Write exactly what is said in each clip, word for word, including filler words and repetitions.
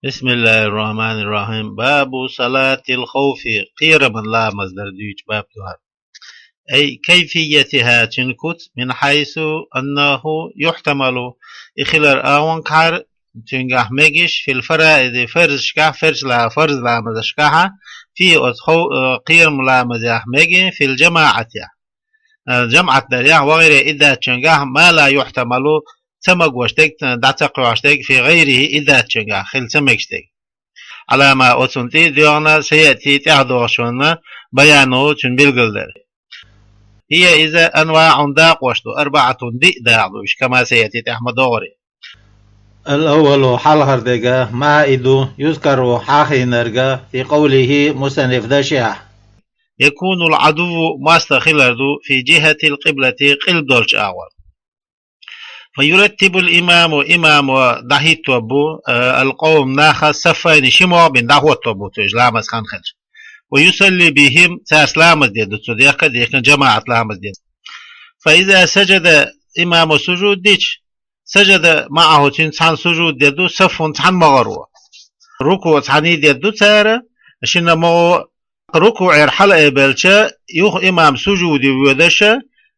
بسم الله الرحمن الرحيم. باب صلاة الخوف. Кхераман ламаз дар дуьйцу баб ду хӀара. أي كيفيتها, цуьнан куц, من حيث أنه يحتمل, и хилар агӀонга хьара, цуьнгахь мегаш, في الفرائض, фарзашкахь, фарз ла-, фарз ламазашкахьа, фи, оцу хов-, э, кхерам ламазехь мега, في الجماعة, э, жамаӀат дарехь, وغيره, и даьчуьнгахь, ما لا يحتمل, ца магош дерг, дӀа ца кхоьхьуш дерг, في غيره, и даьчуьнгахь, хила ца мегаш дерг. على ما, оцунна тӀе а доьгӀна, سيأتي, тӀаьхьа догӀучунна, بيانه, цуьнан билгалдар. هي, иза, أنواع, дакъош ду, أربعة, диъ дакъа ду уьш, كما سيأتي, тӀаьхьа ма догӀура. الأول, хьалхара дерг, ما, и ду, يذكر, хьахийнарг, في قوله, мусаннифа дашехь. يكون العدو, мостагӀа хилар ду, في جهة القبلة, къилба долчу агӀор. فيرتب الإمام, имамо дӀахӀитто бу, э, القوم, нах, الصفين, ши могӀа бина дӀахӀотто бу цо уьш ламаз хан хилча. ويصلي بهم, цаьрца ламаз дер ду цо, дехка а дехкина, жамаӀат ламаз дер. فإذا سجد, имамо сужуд дича, سجد معه, цуьнца цхьаьна сужуд дер ду, صف, цхьана могӀаро. РукуӀ цхьаьний дер ду цара, шина могӀо, рукуӀера хьалаайбелча, юха имам сужуде воьдуш,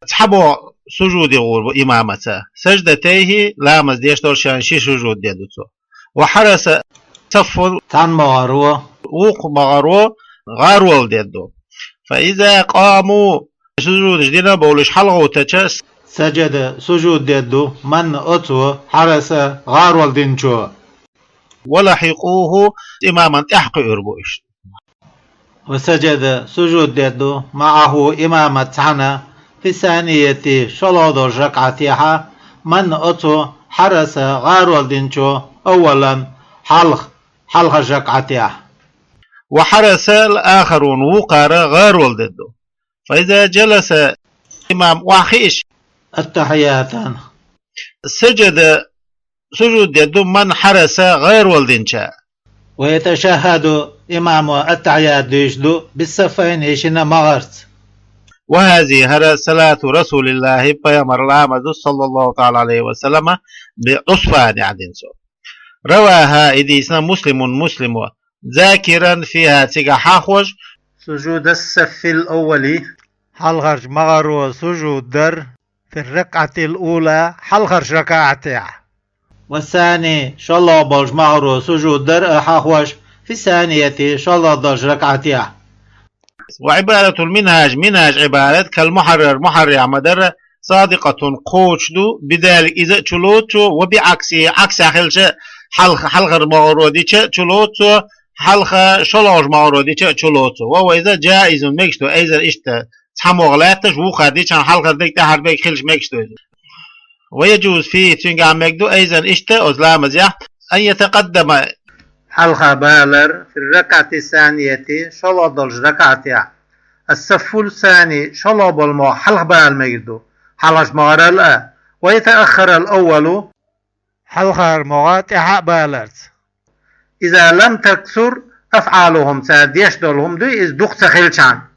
цхьа могӀа сужуде гӀур бу имамаца. سجدتيه, ламаз деш долу шен ши сужуд дер ду цо. وحرس صف, цхьана могӀаро, вукху могӀаро гӀарол дер ду. فإذا قاموا, сужудаш дина а бовлуш хьалагӀовттича, سجد, сужуд дер ду, من, оцо, حرس, гӀарол динчо. ولحقوه, имамана тӀаьхьа кхуьур бу уьш. وسجد, сужуд дер ду, معه, имамаца цхьаьна, في الثانية, шолгӀа долчу ракаӀатехь, من, оцо, حرس, гӀарол динчо, أولا, хьалха, хьалхарчу ракаӀатехь. وحرس الآخرون, вукхара гӀарол дер ду. فإذا جلس, имам охьахиъча, التحيات, سجد, сужуд дер ду, من حرس, гӀарол динча. ويتشهد, имамо аттахьият дуьйцуш ду, بالصفين, шина могӀарца. وهذه, хӀара, صلاة رسول الله, пайхамаран ламаз ду, صلى الله تعالى عليه وسلم, بعصفان, яъни цо. رواها, и дийцина, مسلم, Муслимо, ذاكرا فيها, цигахь хьахош, سجود الصف الأول, хьалхарчу могӀаро сужуд дар, في الركعة الأولى, хьалхарчу ракаӀатехь. والثاني, шолгӀа болчу могӀаро сужуд дар а хьахош, في الثانية, шолгӀа долчу ракаӀатехь. وعبارة المنهاج, Минхьаж Ӏибарат, كالمحرر, Мухьаррарехь ма-дарра, صادقة, кхочуш ду, بذلك, иза а чулоцу цо, وبعكسه, Ӏаксехь хилча, хьалха-, хьалхара могӀаро дича а чулоцу цо, хьалха шолгӀачу могӀаро дича а чулоцу цо. وهو, иза, جائز, мегаш ду, أيضا, иштта, цхьа могӀа лаьтташ, вукхара дичахьана хьалхара дерг, тӀаьхьара дерг хилча мегаш ду иза. ويجوز فيه, цуьнгахь мегаш ду, أيضا, иштта, оцу ламазехь, أن يتقدم, хьалха балар, في الركعة الثانية, шолгӀа долчу ракаӀатехь, الصف الثاني, шолгӀа болу могӀа хьалха бала мегаш ду, хьалхарчу могӀарал а, ويتأخر الأول, хьалхара могӀа тӀаьхьа а баларца. إذا لم تكثر أفعالهم, цара деш долу хӀума дуй иза дукха ца хилчахьана.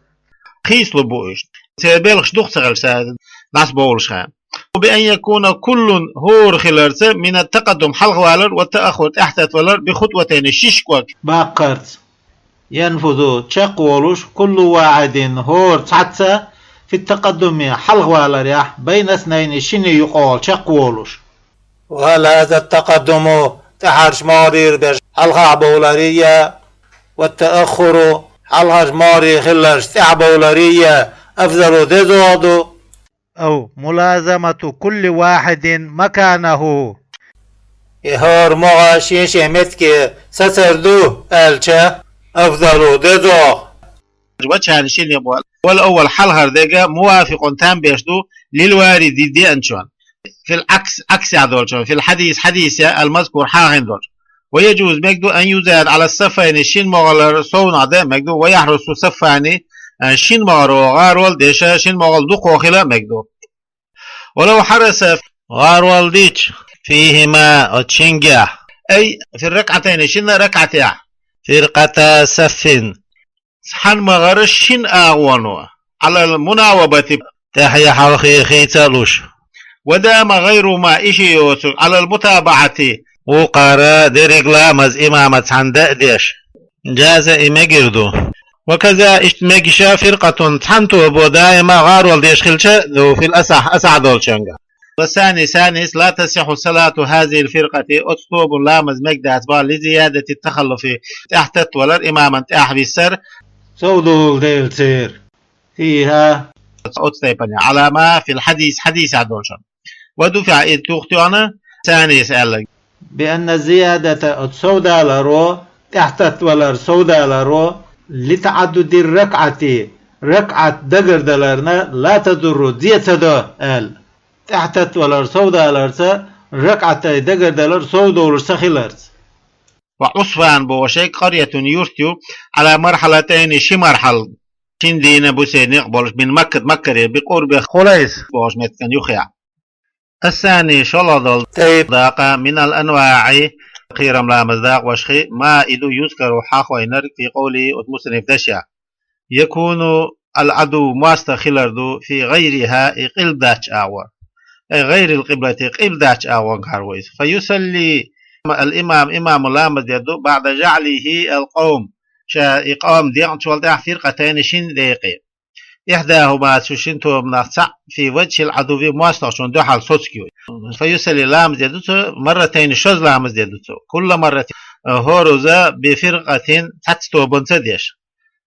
Кхийсало бу уьш. Церан белхаш дукха ца хилча, цара дӀасабовлуш хьан. وبأن يكون كل, хӀора хиларца, من التقدم, хьалхавалар, والتأخر, тӀаьхьататвалар, بخطوتين, шишкъаг, баккхарца. ينفذ, чекхволуш, كل واحد, хӀора цхьацца, في التقدم, хьалхаваларехь, بين اثنين, шинна юкъахь чекхволуш. وهل هذا التقدم, тӀаьхьарчу могӀарера берш хьалхахь бовларий я, والتأخر, хьалхарчу могӀарера хилларш тӀаьхьа бовларий я, أفضل, дезагӀа ду, أو ملازمة كل واحد مكانه, я хӀора могӀа шен-шен метте сацар ду аьлча, أفضل, дезагӀа. وجهان, ши некъ бу. والأول, хьалхара дерг, موافق, там беш ду, للوارد, деанчунна, في العكس, Ӏаксехь долчунна, في الحديث, хьадисехь, المذكور, хьахийна долчунна. ويجوز, мегаш ду, أن يزاد على الصفين, шина могӀалара совнах дан а мегаш ду, ويحرس صفان, шина могӀаро гӀарол деш, шина могӀал дукха хила а мегаш ду. ولو حرس, гӀарол дича, فيهما, оцу шингахь, أي في الركعتين, шина ракаӀатехь, فرقتا صف, цхьана могӀара шина агӀоно, على المناوبة, тӀаьхье хьалхе хийца а луш. ودام غيرهما, и шиъ йоцург, على المتابعة, Вукхара дерриг ламаз имамаца цхьана дан а деш. جاز, и мегар ду. وكذا, иштта мегаш فرقة, цхьана тобо даима гӀарол деш хилча, في الأصح, асахь долчунга. والثاني, санийс, لا تصح صلاة هذه الفرقة, оцу тобанна ламаз мегадац боху, لزيادة التخلف, тӀаьхьататтавалар, имаман тӀехьа висар, сов долу дела церан, فيها, оцу тайпана, على ما في الحديث, хьадисехь долчунна. ودفع, и тухтоьхна, санийс аьлла. بأن الزيادة, оцу сов даларо, тӀаьхьататтавалар, сов даларо, لتعدد الركعة, ракаӀат дагардаларна, لا تضر, зе ца до аьлла. ТӀаьхьататтавалар, сов даларца, ракаӀатай дагардалар сов долуш ца хиларца. وعصفان бохуш ерг قرية, юрт ю, على مرحلتين, ши мархьала, шина дийнан, бусий некъ болуш, من مكة, Маккара, بقرب خليص бохучу меттиган юххехь. الثاني, шолгӀа долу тайпа дакъа, من الأنواع, кхерам ламаз дакъошхий, ما, и ду, يذكر, хьахойнарг, في قوله, оцу мусаннифан дашехь. يكون العدو, мостагӀ хилар ду, في غيرها, и къилба даьчу агӀор. أي غير القبلة, къилба даьчу агӀонгахьара ву иза. فيصلي الإمام, имамо ламаз дер ду, بعد جعله القوم, ша и къам декъначул тӀаьхьа, فرقتين, шина декъе. إحداهما, цу шина тобанах цхьаъ, في وجه العدو, мостагӀчунна дуьхьал соцуш ю. فيصلي, ламаз дер ду цо, مرتين, шозза ламаз дер ду цо. كل مرة, хӀоразза, بفرقة, цхьацца тобанца деш.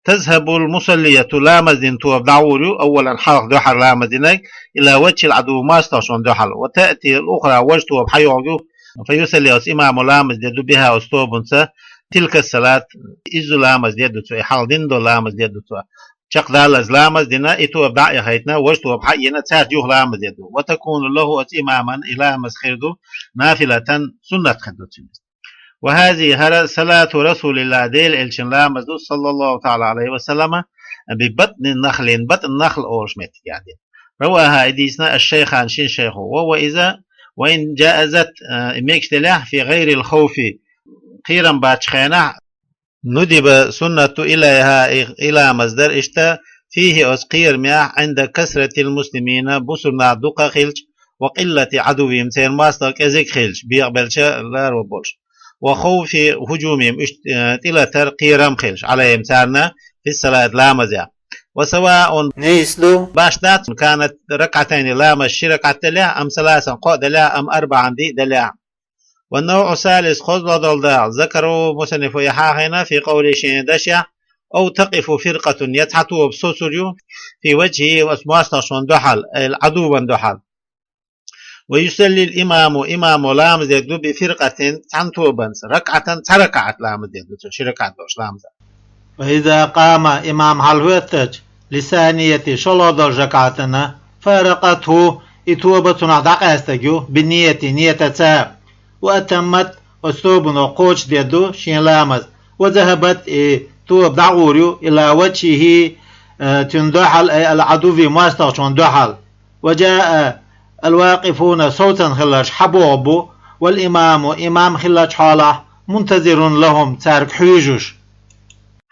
تذهب المصلية, ламаз дина тоба дӀагӀур ю, أولا, хьалха дуьхьал ламаз динарг, إلى وجه العدو, мостагӀчунна дуьхьал, وتأتي الأخرى, важа тоба хьайогӀу, فيصلي, оцу имамо ламаз дер ду, بها, оцу тобанца, تلك الصلاة, изза ламаз дер ду цо, и хьалха дина долу ламаз дер ду цо. Чекхдаллаза ламаз дина, и тоба дӀа а яхийтина, важа тоба хьаеана, цаьрца юха ламаз дер ду. وتكون له, оцу имаман, и ламаз хир ду, نافلة, суннат хир ду цуьнан. وهذه, хӀара, صلاة رسول الله, Делан элчан ламаз ду, صلى الله تعالى عليه وسلم, ببطن نخل, батӀан нахла олуш меттиг яхь ду. رواها, и дийцина, الشيخان, шина шайхо, وهو, иза, وإن جازت, а, и мегаш делахь, في غير الخوف, кхерам баьчу хенахь, ندب, суннат ду, إليها, и, и ламаз дар, иштта, فيه, оцу кхерамехь, عند كثرة المسلمين, бусурнах дукха хилча, وقلة عدوهم, церан мостагӀ кӀезиг хилча, бекъабелча ларо болуш, وخوف هجومهم, уьш, э, тӀелатар кхерам хилча, عليهم, царна, في الصلاة, ламазехь. وسواء, нийса ду, башха дац, كانت ركعتين, ламаз ши ракаӀат делахь, أم ثلاثا, кхоъ делахь, أم أربعا, диъ делахь. والنوع الثالث, кхозлагӀа долу дакъа, ذكره المصنف, и хьахийна, في قوله, шен дашехь, أو تقف فرقة, я цхьа тоба соцур ю, في وجهه, оцу мостагӀчунна дуьхьал, أي العدو-н дуьхьал. ويصلي الإمام, имамо ламаз дер ду, بفرقة, цхьана тобанца, ركعة, цхьа ракаӀат ламаз дер ду цо, ши ракаӀат долуш ламаз. فإذا قام, имам хьалахӀоьттича, للثانية, шолгӀа долчу ракаӀатана, فارقته, и тоба цунах дӀакъаьстаг ю, بالنية, нийятаца. وأتمت, оцу тобано кхочушдер ду шен ламаз. وذهبت, и тоба дӀагӀур ю, إلى وجهه, э, цуьнан дуьхьал, أي العدو, мостагӀчунна дуьхьал. وجاء الواقفون, совцан хилларш хьабогӀу бу, والإمام, имам хиллачу хьолахь, منتظر لهم, цаьрга хьуьйжуш.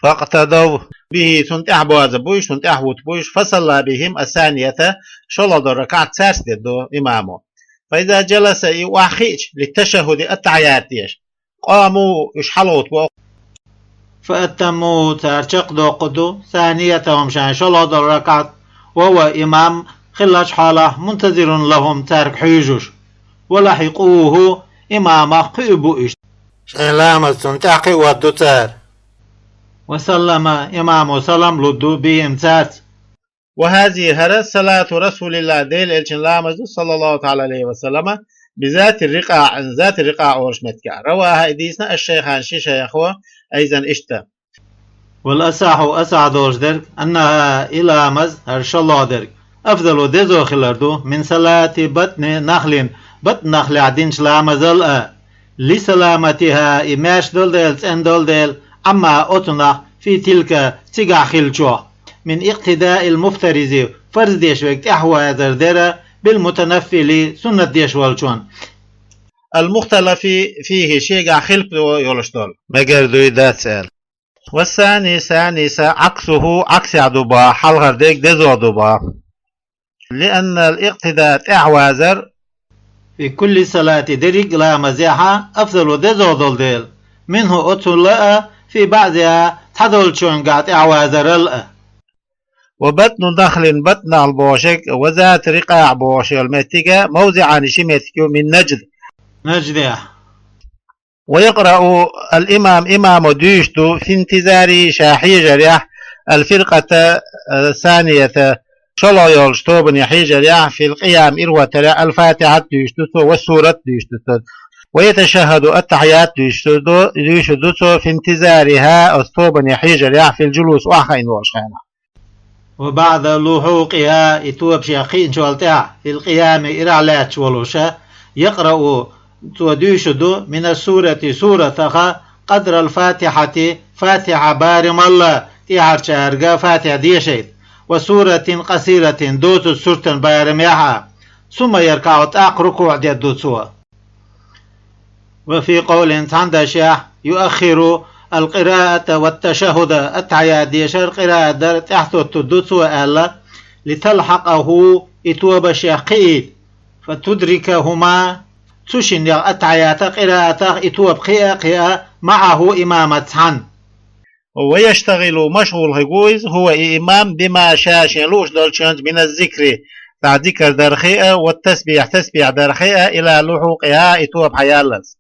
فاقتدوا به, цунна тӀаьхьабоза буйш, цунна тӀаьхьавута буйш, فصلى بهم الثانية, шолгӀа долу ракаӀат цаьрца дер ду имамо. فإذا جلس, и охьахиъча, للتشهد, аттахьият деш, قاموا, уьш хьалагӀутту боху. فأتموه, цара чекхдоккхур ду, ثانيتهم, шайн шолгӀа долу ракаӀат, وهو, имам хиллачу хьолахь, منتظر لهم, цаьрга хьуьйжуш. ولحقوه, имамах кхуьур бу уьш. Шайн ламаз цунна тӀаьхьа кхиор ду цара. وسلم, имамо салам лур ду, بهم, цаьрца. وهذه, хӀара, صلاة رسول الله, Делан элчан ламаз ду, صلى الله تعالى عليه وسلم, بذات الرقاع, ذات الرقاع олуш меттигехь. رواها, и дийцина, الشيخان, ши шайхо, أيضا, иштта. والأصح, асахь долуш дерг, أنها, и ламаз, хӀара шолгӀа дерг, أفضل, дезо хилар ду, من صلاة بطن نخل, батӀан нахлехь динчу ламазал а, لسلامتها, и маьрша долу дела, цӀена долу дела, عما, оцунах, في تلك, цигахь хиллачох, من اقتداء المفترض, фарз деш верг тӀаьхьавазар дара, بالمتنفل, суннат деш волчун. المختلف فيه, шегахь хилпа йолуш долу, мегар дуй, дац аьлла. والثاني, санийс, عكسه, Ӏаксехь ду боху, хьалхара дерг дезо ду боху. لأن الاقتداء, тӀаьхьавазар, في كل صلاة, деррига ламазехьа, أفضل, дезагӀа дола дела, منه, оцул а, في بعضها, цхьадолчонгахьа тӀаьхьавазарал а. وبطن نخل, батӀ-нахал бохуш ерг, وذات رقاع бохуш йолу меттиг а, موضعان, ши меттиг ю, من نجد, Наждехь. ويقرأ الإمام, имамо дуьйцуш ду, في انتظاره, ша хьежарехь, الفرقة الثانية, шолгӀа йолчу тобане хьежарехь, في القيام, ирахӀоттарехь, الفاتحة дуьйцуш ду цо, والسورة дуьйцуш ду цо. ويتشهد, التحيات дуьйцуш ду, дуьйцуш ду цо, في انتظارها, оцу тобане хьежарехь, في الجلوس, охьахиъна волчу хенахь. وبعد لحوقها, и тоба шех кхиъначул тӀаьхьа, في القيام, ирахь лаьтташ волуш, يقرأ, цо дуьйцуш ду, من السورة, суратах, قدر الفاتحة, Фатихьа барамал а, тӀаьхьарчаьрга Фатихьа дешийта, وسورة قصيرة, доцучу суртан барамехь а, ثم يركع, тӀаккха рукуӀ деш ду цо. وفي قول, цхьана дашехь, يؤخر القراءة والتشهد, аттахьият дешар, къираат дар тӀаьхьатоттур ду цо аьлла, لتلحقه, и тоба шех кхиийта, فتدركهما, цу шиннех, аттахьиятах, къираатах, и тоба кхиа а кхиа, معه, имамаца цхьаьна. ويشتغل, машгӀул хир ву иза, هو, и имам, بما, ша шена лууш долчуьнца, من الذكر, цхьа зикр дар хиъа, والتسبيح, тасбихь дар хиъа, إلى لحوقها, и тоба хьаяллалц.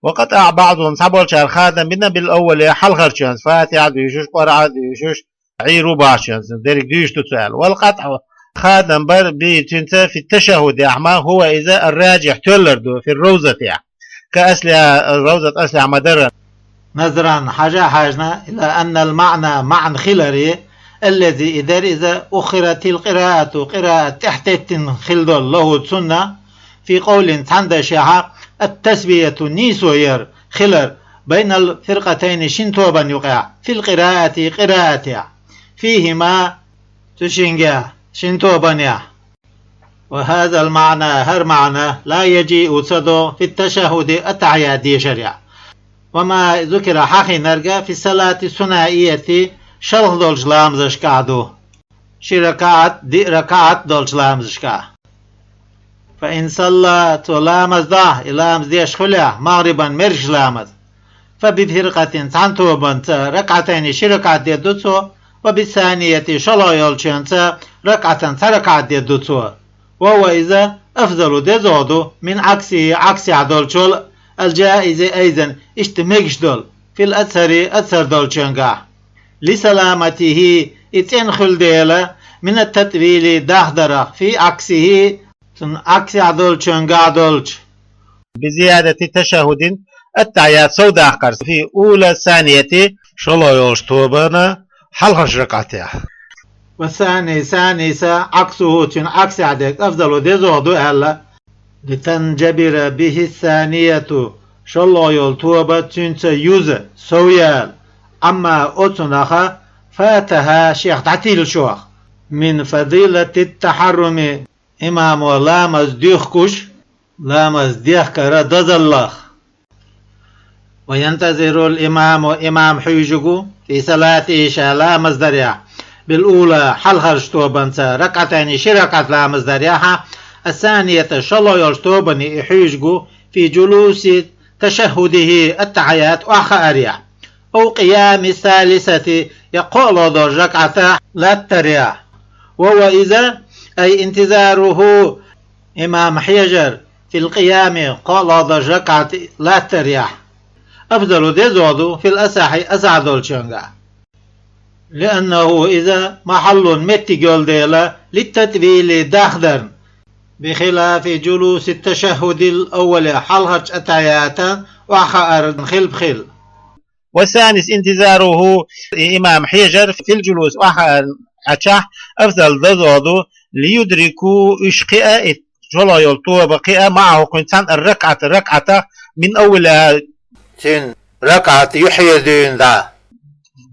وقطع بعضهم, цхьаболчара хадам бина, بالأول, хьалхарчуьнца, Фатихьа дуьйцуш, КъорӀа дуьйцуш, Ӏийр ву бахчуьнца, дерриг дуьйцуш ду цо аьлла. والقطع, хадам бар, به, цуьнца, في التشهد, ахьа, هو, иза, الراجح, тоьллар ду, في الروضة, كأصلها, ровзат аслехь ма-дарра. نظرا, хьажа а хьаьжна, إلى أن المعنى, маьӀна хилар, الذي, и дара иза, أخرت القراءة, къираат тӀаьхьатеттина хилла долу, له, цунна, في قول, цхьана дашехь, التسوية, нийсо яр, хилар, بين الفرقتين, шина тобанна юкъахь, في القراءة, къираатехь, فيهما, цу шингахь, шина тобанехь. وهذا المعنى, хӀара маьӀна, لا يجيء, ца догӀу, في التشهد, аттахьият дешарехь. وما ذكر, хьахийнарг, في الصلاة الثنائية, шалха долчу ламазашкахь ду. Ши ракаӀат, диъ ракаӀат долчу ламазашкахь. فإن صلى, цо ламаз дахь, и ламаз деш хуьлехь, مغربا, мергаш ламаз, فبفرقة, цхьана тобанца, ركعتين, ши ракаӀат деш ду цо, وبالثانية, шолгӀа йолчуьнца, ركعة, цхьа ракаӀат деш ду цо. وهو, иза, أفضل, дезагӀа ду, من عكسه, Ӏаксехь долчул, الجائز أيضا, иштта мегаш долу, في الأظهر, азхӀар долчуьнгахь. لسلامته, и цӀена хуьлу дела, من التطويل, дахдарах, في عكسه, цуьнан Ӏаксехь долчуьнгахь долчу. بزيادة تشهد, аттахьият совдаккхар, في أولى الثانية, шолгӀа йолчу тобанан хьалхарчу ракаӀатехь. والثاني, санийса, عكسه, цуьнан Ӏаксехь дерг, أفضل, дезагӀа ду аьлла, لتنجبر به الثانية, шолгӀа йолу тоба цуьнца юза, сов яла, عما, оцунах, فاتها, шех дӀатиллачух, من فضيلة التحرم, имамо ламаз дуьхкуш, ламаз дехкара дозаллах. وينتظر الإمام, имам хьуьйжуш ву, في صلاته, ша ламаз дарехь, بالأولى, хьалхарчу тобанца, ركعتين, ши ракаӀат ламаз дарехь, الثانية, шолгӀа йолчу тобане и хьуьйжуш ву, في جلوس تشهده, аттахьият охьахаарехь, أو قيام الثالثة, я кхоалгӀа долчу ракаӀат латтарехь. وهو, иза, أي انتظاره, имам хьежар, في القيام, кхоалгӀа долчу ракаӀат латтарехь, أفضل, дезагӀа ду, في الأصح, асахь долчуьнгахь. لأنه, иза, محل, меттиг йолу дела, للتطويل, дахдарна, بخلاف جلوس التشهد الأول, хьалхарчу аттахьиятан охьахааран хилба хила. والثاني انتظاره, и имам хьежар, في الجلوس, охьахаарчахь, أفضل, дезагӀа ду, ليدركوا, уьш кхиа, и шолгӀа йолу тоба кхиа, معه, кхуьнца цхьаьна, الركعة, ракаӀат, من أولها, цуьнан ракаӀат юьхьера дуьйна дӀа,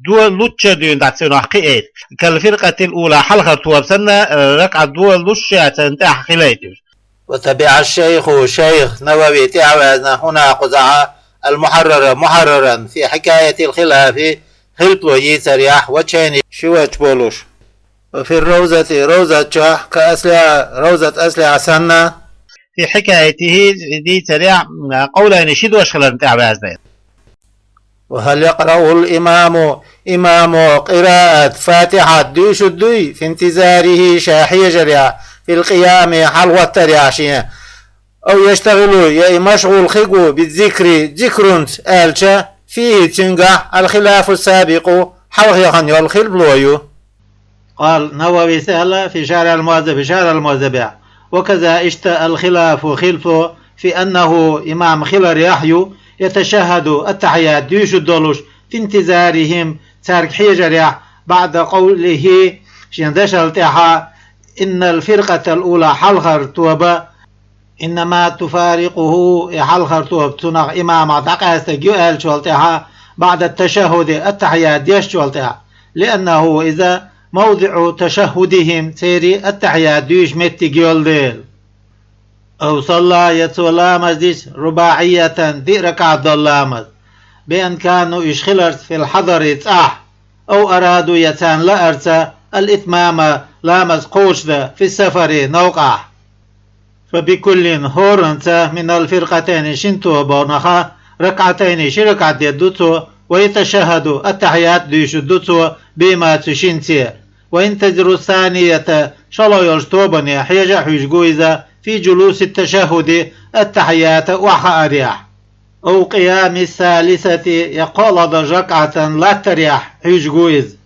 до лучча дуьйна дӀа цунах кхиийта, كالفرقة الأولى, хьалхара тоба санна, ракаӀат до луш цунна тӀехь хилийта уьш. وتبع الشيخ, шайх Навави тӀаьхьаваьзна, هنا, кхузахь, المحرر, محررا, في حكاية الخلاف, хилпало йийцарехь, وجهين, ши вач болуш. وفي الروضة, ровзат чохь, كأصلها, ровзат аслехь санна, في حكايته, дийцарехь, قولين, ши дош хиларна тӀехь ваьзна. وهل يقرأ الإمام, имамо къираат, фатихьат дуьйшур дуй, في انتظاره, ша хьежарехь, في القيام, хьалхӀоттарехь шен, أو يشتغل, я и машгӀул хир ву, بالذكر, зикрунца, аьлча, فيه, цуьнгахь, الخلاف السابق, хьалха яхана йолу хилф ло ю. قال, Нававис аьлла, في شرح المهذب, Шархьал Мухьаззабехь: وكذا اشت-, الخلاف, хилфо, في أنه, имам хиларехь ю, يتشهد, аттахьият дуьйшур долуш, في انتظارهم, цаьрга хьежарехь, بعد قوله, шен дашал тӀаьхьа, إن الفرقة الأولى, хьалхара тоба, إنما تفارقه, и хьалхара тоба цунах, имамах, дӀакъаьстарг ю аьллачул тӀаьхьа, بعد التشهد, аттахьият дешначул тӀаьхьа, لأنه, иза, موضع تشهدهم, церан аттахьият дуьйшучу меттиг йолу дела. أو صلى, я цо ламаз дича, رباعية, диъ ракаӀат долу ламаз, بأن كانوا, уьш хиларца, في الحضر, цӀахь, أو أرادوا, я царна лаарца, الإتمام, ламаз кхочушдан, في السفر, новкъахь. فبكل, хӀоранца, من الفرقتين, шина тобанах, ركعتين, ши ракаӀат дийр ду цо, ويتشهد, аттахьият дуьйшур ду цо, بهما, цу шинца. وينتظر الثانية, шолгӀа йолчу тобане хьежа а хьуьйсуш ву иза, في جلوس التشهد, аттахьията охьахаарехь. أو قيام الثالثة, я кхоалгӀа долчу ракаӀатан латтарехь хьуьйсуш ву иза.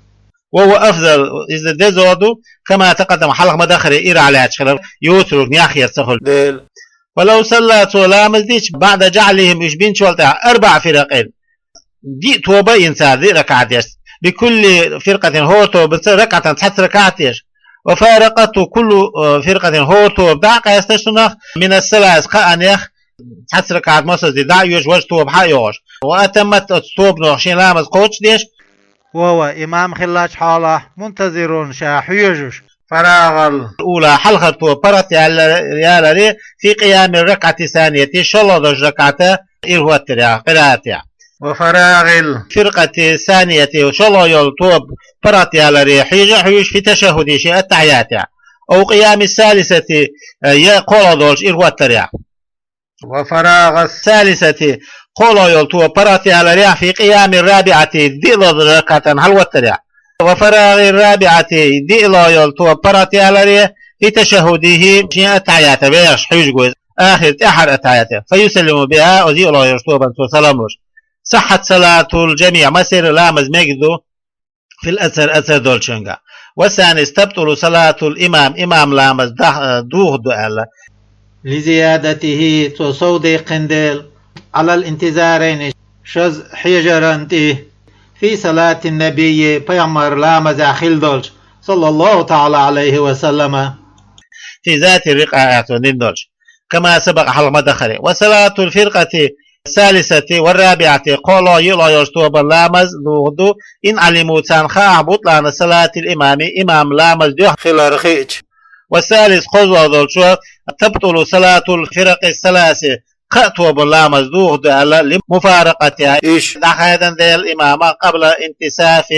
وهو أفضل, иза деза ду, كما تقدم, хьалха ма-дарра, ирахь лаьтташ хилар, йоцург нехъ яр ца хуьлу дела. ولو صلى, цо ламаз дича, بعد جعلهم, уьш бинчул тӀаьхьа, أربع فرق, диъ тоба а йина цара, диъ ракаӀат деш, بكل فرقة, хӀора тобанца, ركعة, цхьацца ракаӀат деш, وفارقته كل فرقة, хӀора тоба дӀа а къаьсташ цунах, من الثلاث, кхаанех, цхьацца ракаӀат мосазза дӀа а йоьш, важа тоба хьа а йогӀуш, وأتمت, оцу тобанах шен ламаз кхочушдеш, وهو, имам хиллачу хьолахь, منتظر, ша хьоьжуш, فراغ الأولى, хьалхара тоба паргӀат яларе, في قيام الركعة الثانية, шолгӀа долчу ракаӀата ирхӀоттарехь, къираатехь. وفراغ الفرقة الثانية, шолгӀа йолу тоба паргӀат яларе хьежа а хьуьйсуш, في تشهده, шен аттахьиятехь. أو قيام الثالثة, я кхоалгӀа долчу ирхӀоттарехь. وفراغ الثالثة, кхоалгӀа йолу тоба паргӀат яларехь, في قيام الرابعة, диълагӀа ракаӀатан хьалхӀоттарехь. وفراغ الرابعة, диълагӀа йолу тоба паргӀат яларе, في تشهده, шен аттахьията вехаш хьуьйсуш ву иза, آخر, тӀаьххьара аттахьията, فيسلم بها, оцу диълагӀа йолчу тобанна цо салам луш. صحت صلاة الجميع, массеран ламаз мегар ду, في الأثر, асар долчуьнгахь. والثاني, تبطل صلاة الإمام, имам ламаз дах-, духур ду аьлла. لزيادته, цо сов даьккхина дела, على الانتظارين, шозза хьежаран тӀе, في صلاة النبي, пайхамар ламазехь хилла долчу, صلى الله تعالى عليه وسلم. في ذات الرقاع, цо дина долчу. كما سبق, хьалха ма-дарра. وصلاة الفرقة الثالثة والرابعة, кхоалгӀа, йоьалгӀа йолчу тобанна ламаз духур ду, إن علموا, царна хаахь, بطلان صلاة الإمام, имам ламаз дуьхьал хилар хиъча. والثالث, кхозлагӀа долчо, تبطل صلاة الفرق الثلاث, кхаа тобанна ламаз духур ду аьлла, لمفارقتها, уьш дӀахаьдина дела имама, قبل انتصاف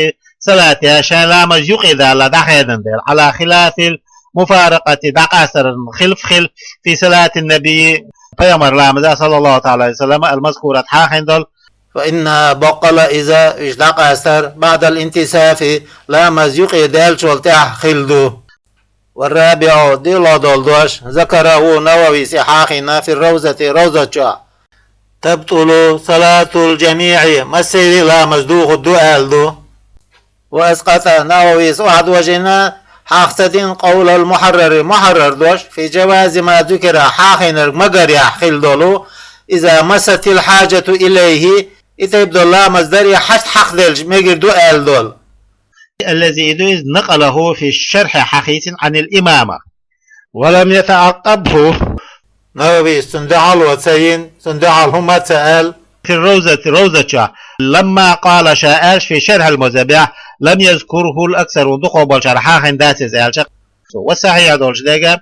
صلاتها, шайн ламаз юкъе далла дӀахаьдина дела, على خلاف المفارقة, дӀакъастаран хилф хила, في صلاة النبي, пайхамар ламаза, صلى الله تعالى عليه وسلم, المذكورة, хьахийна долу. فإنها, баккъала иза, уьш дӀакъастар, بعد الانتصاف, ламаз юкъе даьллачул тӀаьхьа хилла ду. والرابع, диълагӀа долу дош, ذكره, Нававис и хьахийна, في الروضة, ровза чохь. تبطل صلاة الجميع, массеран ламаз духур ду аьлла ду. وأسقط, Нававис охьадожийна, хьаха ца дина, قول المحرر, мухьаррар дош, في جواز ما ذكر, хьахийнарг магарехь хилла долу, إذا مست الحاجة إليه, и тайпа долу ламаз даре хьашт хьахделча мегар ду аьлла долу. الذي, и ду иза, نقله في الشرح, хьахийцина, عن الإمام. ولم يتعقبه, Нававис цунна дуьхьало ца йина, цунна дуьхьал хӀума ца аьлла. في الروضة, ровза чохь, لما قال, ша аьлча, في شرح المهذب, لم يذكره الأكثرون, дукхах болчара хьахийна дац иза аьлча. Ва сахьихь долчу дерг,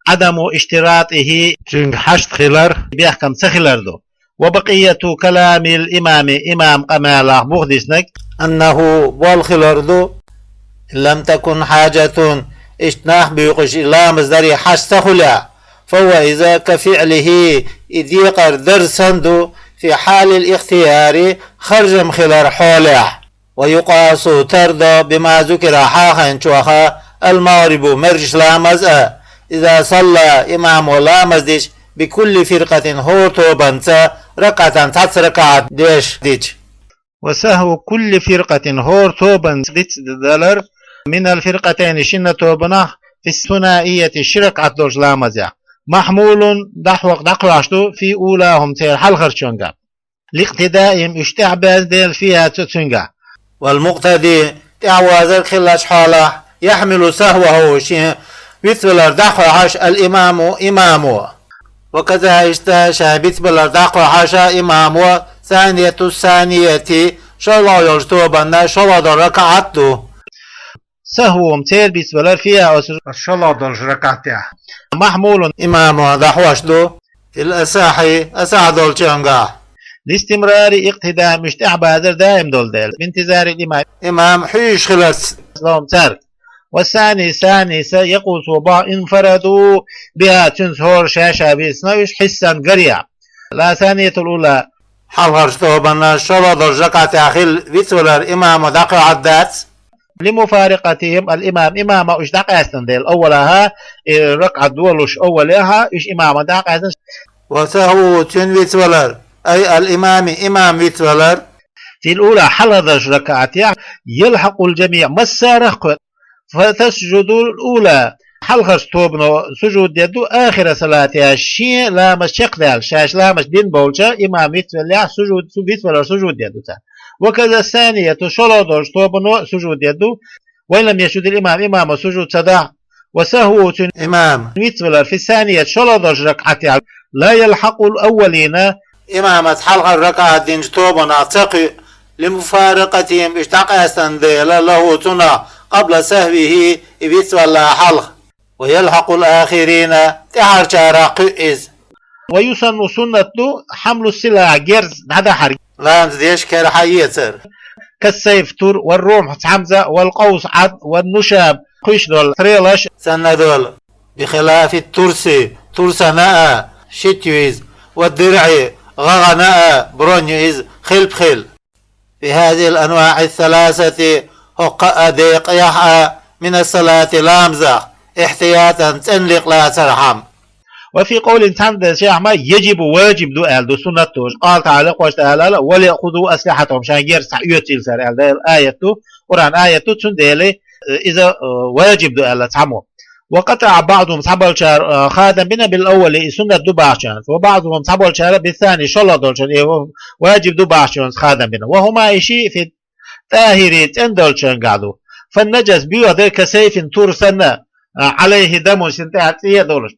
عدم اشتراطه, цуьнга хьашт хилар, бехкам ца хилар ду. وبقية كلام الإمام, имам къамелах буха диснарг, أنه, болх хилар ду, إن لم تكن حاجة, иштта нах буьйкъуш и ламаз даре хьашт ца хуьлехь, فهو إذا كفعله, и декъар дар санна ду, في حال الاختيار, харжам хилар хьолехь. ويقاس, тара до, بما ذكر, хьахайначох, المغرب, маьрша ламаз а, إذا صلى, имамо ламаз дича, بكل فرقة, хӀора тобанца, ركعة, цхьацца ракаӀат деш дича. وسهو كل فرقة, хӀора тобанца дицдалар, من الفرقتين, шина тобанах, في الثنائية, ши ракаӀат долчу ламазехь, محمول, дӀахьокху, дӀакхоьхьуш ду, في أولاهم, церан хьалхарчуьнгахь, لاقتدائهم, уьш тӀаьхьабаьзна дела, فيها, цу-, цуьнгахь. والمقتدي, тӀаьхьавазарг хиллачу хьолахь, يحمل سهوه, шен вицвалар дӀакхоьхьуш, الإمام, имамо. وكذا, иштта ша бицбалар дӀакхоьхьуш имамо, ثانية الثانية, шолгӀа йолчу тобанна шолгӀа долу ракаӀат ду. سهوهم, церан бицбалар, فيها, оцу шолгӀа долчу ракаӀатехь, محمول, имамо дӀахьош ду, في الأصح, асахь долчуьнгахь, لاستمرار اقتدائهم, уьш тӀаьхьабазар даим долу дела, بانتظار الإمام, имам хьуьйсуш хиларца, لهم, цаьрга. والثاني, ثانيس, يقول, цо боху, انفردوا بها, цуьнца хӀора ша-ша бицна уьш, حسا, гарехь. لا ثانية الأولى, хьалхарчу тобанна шолгӀа долчу ракаӀатехь хилла вицвалар имамо дӀакхоьхьуш дац, لمفارقتهم الإمام, имамо уьш дӀакъаьстина дела, أولها, и ракаӀат долуш أولها, уьш имамо дӀакъаьстина. وسهوه, цуьнан вицвалар, أي الإمام, имам вицвалар, في الأولى, хьалхарчу ракаӀатехь, يلحق الجميع, массарах кхуьу, فتسجد الأولى, хьалхарчу тобано сужуд дедду, آخر صلاتها, шен ламаз чекхдаьлла, шаьш ламаз дина болчу имам вицвеллехь, сужуд, цу вицвалар сужуд дедду цара. وكذا الثانية, шолгӀа долчу тобано сужуд дедду, وإن لم يسجد الإمام, имамо сужуд ца дахь, وسهوه, цуьнан, имам, вицвалар, في الثانية, шолгӀа долчу ракаӀатехь, لا يلحق الأولين, имамаца хьалхара ракаӀат динчу тобанах ца кхуьу, لمفارقتهم, уьш дӀакъаьстина дела, له, цунах, قبل سهوه, и вицваллале хьалха. ويلحق الآخرين, тӀаьхьарчарах кхуьу иза. ويسن, суннат ду, حمل السلاح, герз дӀадахьар, ламаз деш кара хьаэцар, كالسيف, тур, والرمح, цхьамза, والقوس, Ӏад, والنشاب, кхуьйсуш долу стрелаш, санна долу, بخلاف الترس, турсана а, щит ю иза, والدرع, гӀагӀана а, бронь ю иза, хилпа хила. في هذه الأنواع الثلاثة, хӀокху кхаа декъехь а, من الصلاة, ламазах, احتياطا, цӀена ликъ лацархьама. وفي قول, цхьана дешнехь ма, يجب, важиб ду аьлла ду, суннат ду. قال تعالى, Везачу Дала аьлла: وليأخذوا أسلحتهم, шайн герз схьаоьцийла цара аьлла, Делан аят ду, Къуръан аят ду, цундела, э, иза, э, важиб ду аьлла цхьаммо. وقطع بعضهم, цхьаболчара, э, خاذا بنا بالأول, и суннат ду бахчанца. وبعضهم, цхьаболчара, بالثاني, шолгӀа долчунна, и важиб ду бахчанца خاذا بنا. وهما, и шиъ, في الطاهر, цӀена долчуьнгахь ду. فالنجس, боьха дерг, كسيف, тур санна, а, عليه دم, шена тӀехь цӀе а долуш.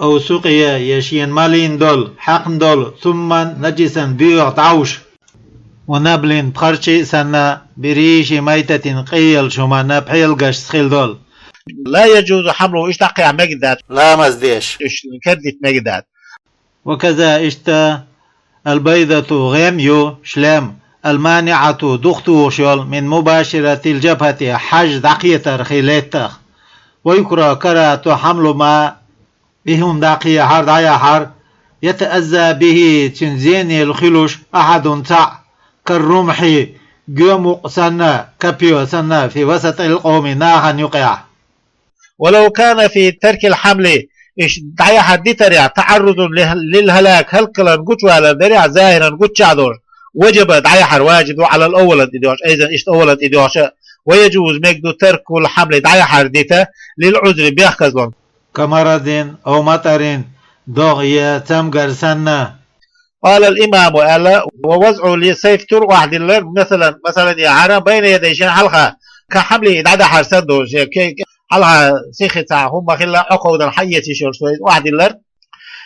أو سقي, я шена малийна долу, хьаькхна долу, ثم نجسا, боьха дӀовш. ونبل, пхарчий санна, بريش ميتة, къайлачу хӀуманна, пхьелагашца хила долу. لا يجوز حمله, уьш дӀакхехьа мегаш дац, ламаз деш, уьш кердита мегаш дац. وكذا, иштта, البيضة, гӀем ю, шлем, المانعة, духатухуш йолу, من مباشرة الجبهة, хьаж дӀакхетарх, лаьттах. ويكره, карахӀат ду, حمل ما, и хӀума дӀакхехьар, дӀаяхьар, يتأذى به, цуьнан зенехь хуьлуш, أحد, цхьаъ, كالرمح, гоьмукъ санна, копьё санна, في وسط القوم, нахана юкъехь. ولو كان في ترك الحمل, уьш дӀаяхьар дитарехь, تعرض للهلاك, хӀаллакваларна гучувалар дарехь, ظاهرا, гуччахь долуш, وجب, дӀаяхьар важиб ду, على الأول, тӀедоьгӀуш, أيضا, иштта أول, тӀедоьгӀуш а, ويجوز, мегаш ду, ترك الحمل, дӀаяхьар дита, للعذر, бехказлонга. كمرض أو مطر, догӀа я цамгар санна. قال الإمام, аьлла, ووضع السيف, тур охьадиллар, масалан, масалан, яхьара, بين يديه, шен хьалха, كحمله, дӀадахьар санна долуш, ке-, ке-, хьалха сихха цхьа хӀума хилла, Ӏокховдан хьаэца йиш йолуш, охьадиллар.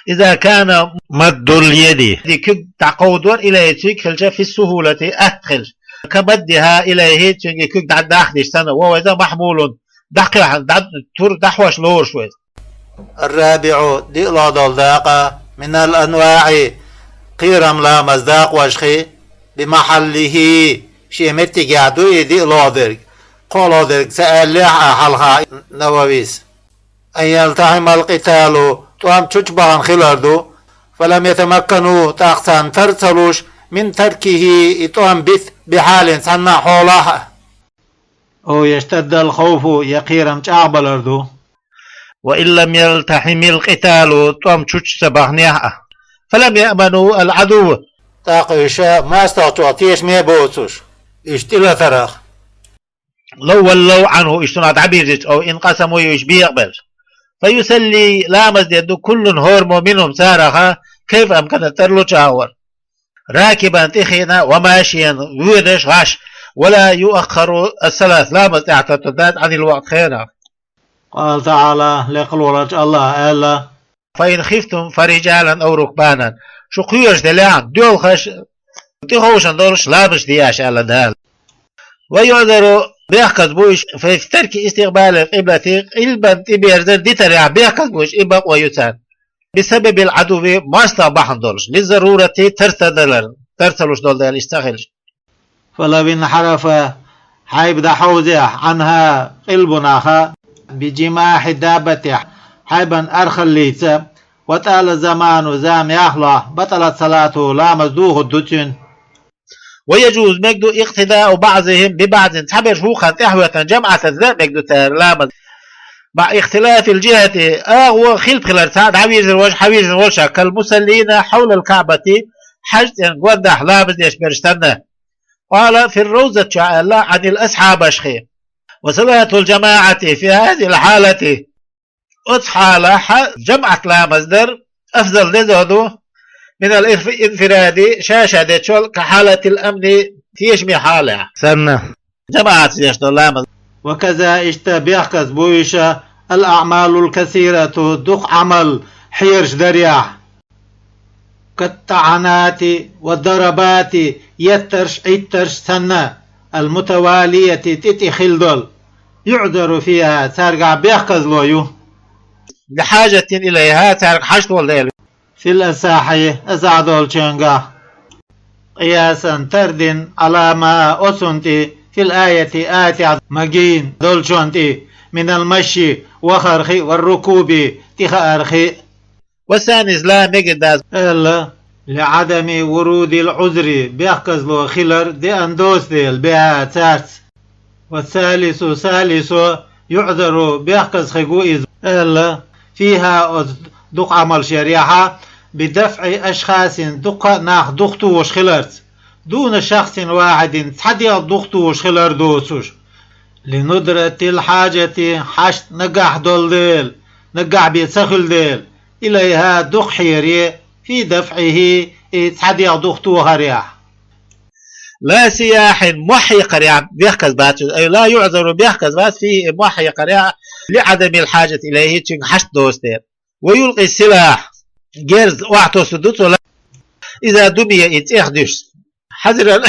إذا كان مد اليد, куьг дӀакховдор, إليه, цуьнга хилча, في السهولة, атта хилча. كمدها إليه, цуьнга куьг дӀа-, дахдеш санна, وهو, иза, محمول, дӀакхехьна, дӀа-, тур дӀахьош лоруш ву иза. الرابع, диълагӀа долу дакъа, من الأنواع, кхерам ламаз дакъошхий, بمحله, шен меттигехь ду и диълагӀа дерг, кхоалгӀа дерг ца аьллехь а хьалха Нававис. أن يلتحم القتال, тӀом чучубахана хилар ду. فلم يتمكنوا, тӀаккха царна тар ца луш, من تركه, и тӀом бита, بحال, цхьанна хьолахь а. أو يشتد الخوف, я кхерам чӀагӀбалар ду. وإن لم يلتحم القتال, тӀом чучу ца баханехь а. فلم يأمنوا العدو, тӀаккха уьш моастагӀчох тешаме боцуш, уьш тӀелатарах. لو ولوا عنه, уьш цунах дӀабирзича, أو انقسموا, я уьш бекъабелча. فيصلي, ламаз дер ду, كل, хӀораммо, منهم, цараха, كيف أمكن, тарлучу агӀор. راكبا, тӀехиъна, وماشيا, воьдуш, гӀаш, ولا يؤخر الصلاة, ламаз тӀаьхьатеттарг дац, عن الوقت, хенах. قال تعالى, лекха волчу АллахӀа аьлла: فإن خفتم فرجالا أو ركبانا, шу кхоьруш делахь а, доьлхуш, тӀеховшина долуш, ламазаш де аша, аьлла Дала. ويعذر, бехказа бу уьш, في ترك استقبال القبلة, къилбан тӀеберзар дитарехь бехказа бу уьш, и бакъо ю царна. بسبب العدو, моастагӀа бахьана долуш, للضرورة, тар ца далар, тар ца луш долу дела, иштта ца хилча. فلو انحرف, хьайба дӀахьовзехь, عنها, къилбанах, بجماح دابته, хьайбан архаллица, وطال الزمان, зама яхлахь, بطلت صلاته, ламаз дохур ду цуьнан. ويجوز, мега ду, اقتداء بعضهم ببعض, цхьаберш вукхарна тӀаьхьахӀоьттина, жамаӀатаца дан а мега ду цара ламаз. مع اختلاف الجهة, агӀо хилп хилар, цхьаъ дӀавирзина волуш, хьавирзина волуш, كالمصلين حول الكعبة, хьаьжцӀен гондахь ламаз деш берш санна. قال في الروضة чохь аьлла, عن الأصحابي, وصلاة الجماعة في هذه الحالة, оцу хьалахь жамаӀат ламаз дар أفضل, деза ду, من الانفراد, ша-ша дечул, كحالة الأمن, тешаме хьалехь санна, жамаӀатца деш долу ламаз. وكذا, иштта бехказа бу уьш, الأعمال الكثيرة, дукха Ӏамал хьераш дарехь. كالطعنات والضربات, еттарш, Ӏиттарш санна, المتوالية, тӀе-тӀе хилла долу, يعذر فيها, цаьргахь бехказло ю, لحاجة إليها, цаьрга хьашт волу дела, في الأصح, асахь долчуьнгахь. قياسا, тардина, على ما, оцунна тӀе, في الآية, аятехь магийна долчунна тӀе, من المشي, вахарх а, والركوب, тӀехаарх а. والثاني, иза ла мегар дац, аьлла, لعدم ورود العذر, бехказло хилар деана доцу дела, بها, цаьрца. والثالث, салисо, يعذر, бехказа хир ву иза, аьлла, فيها, оцу дукха Ӏамалш ярехь, بدفع أشخاص, дукха нах духатухуш хиларца, دون شخص واحد, цхьа дегӀ духатухуш хилар доцуш, لندرة الحاجة, хьашт наггахь долу дела, наггахь бен ца хуьлу дела, إليها, дукха хьере, في دفعه, и цхьа дегӀ духатохарехь. لا سياح, мохь хьекхарехь бехказа бац иза, أي لا يعذر, бехказа бац, فيه, и мохь хьекхарехь, لعدم الحاجة إليه, цуьнга хьашт доцу дела. ويلقي السلاح, герз охьатосур ду цо, إذا دمي, и цӀех дуьсу. حذرا,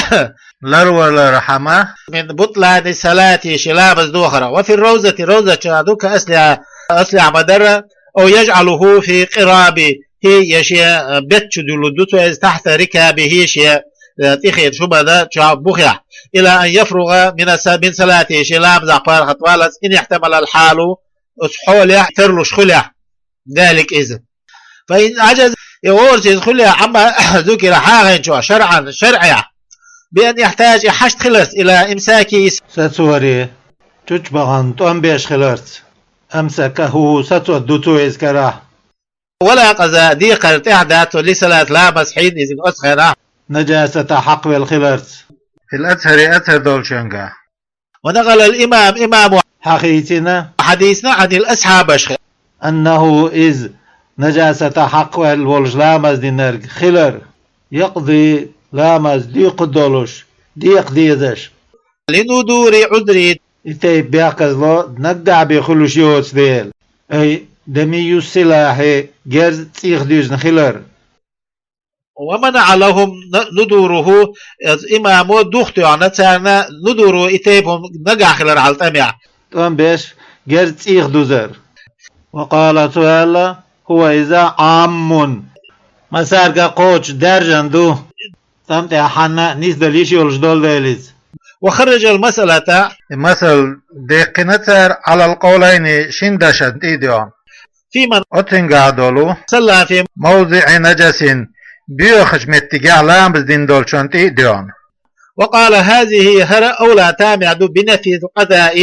ларвалархьама, من بطلان صلاته, шен ламаз дохарах. وفي الروضة, ровза чохь ду, كأصلها, аслехь ма-дарра, أو يجعله في قرابه, я шен беттан чу дуьллур ду цо иза, تحت ركابه, шен, э, тӀехьен шубана чохь бухехь, إلى أن يفرغ من الص-, من صلاته, шен ламазах паргӀатваллалц, إن احتمل الحال, оцу хьолехь тарлуш хуьлехь, ذلك, иза. فإن عجز, и гӀорца иза хуьлехь, عما ذكر, хьахийначохь, شرعا, шарӀехь, بأن يحتاج, и хьашт хиларца, إلى إمساكه, сацоре, чучубахана тӀом беш хиларца, أمسكه, сацор ду цо иза карахь. ولا قضاء, декхар тӀехь дац цо, للصلاة, ламаз, حينئذ, оцу хенахь, نجاسة, хьакхавелла хиларца. في الأظهر, азхӀар долчуьнгахь. ونقل الإمام, имамо хьахийцина, хьадийцина, عن الأصحابي, أنه, иза, نجاسة, хьакхавелла волуш ламаз динарг хилар, يقضي, ламаз дукха долуш, декха дезаш, لندور عذر, и тайпа бехказло наггахь бен хуьлуш йоцу дела, أي دمي السلاح, герз цӀийх дуьзна хилар. ومنع لهم ن-, ندوره, иза имамо духатоьхна царна, ندوره, и тайпа хӀума наггахь хилар хьал тӀамехь, тӀом беш герз цӀийх дузар. وقال, цо аьлла, هو, иза, عام, массаьрга кхочуш даьржина ду, тӀам тӀехь хьанна нисдала йиш йолуш долу дела иза. وخرج المسألة, и масал даьккхина цара, على القولين, шина дашна тӀе а доьгӀна. في من Оцуьнгахь долу صلى في موضع نجس, боьхачу меттигехь ламаз дина долчунна тӀе а доьгӀна. وقال هذه, хӀара أولى, тамехь ду بنفي القضاء,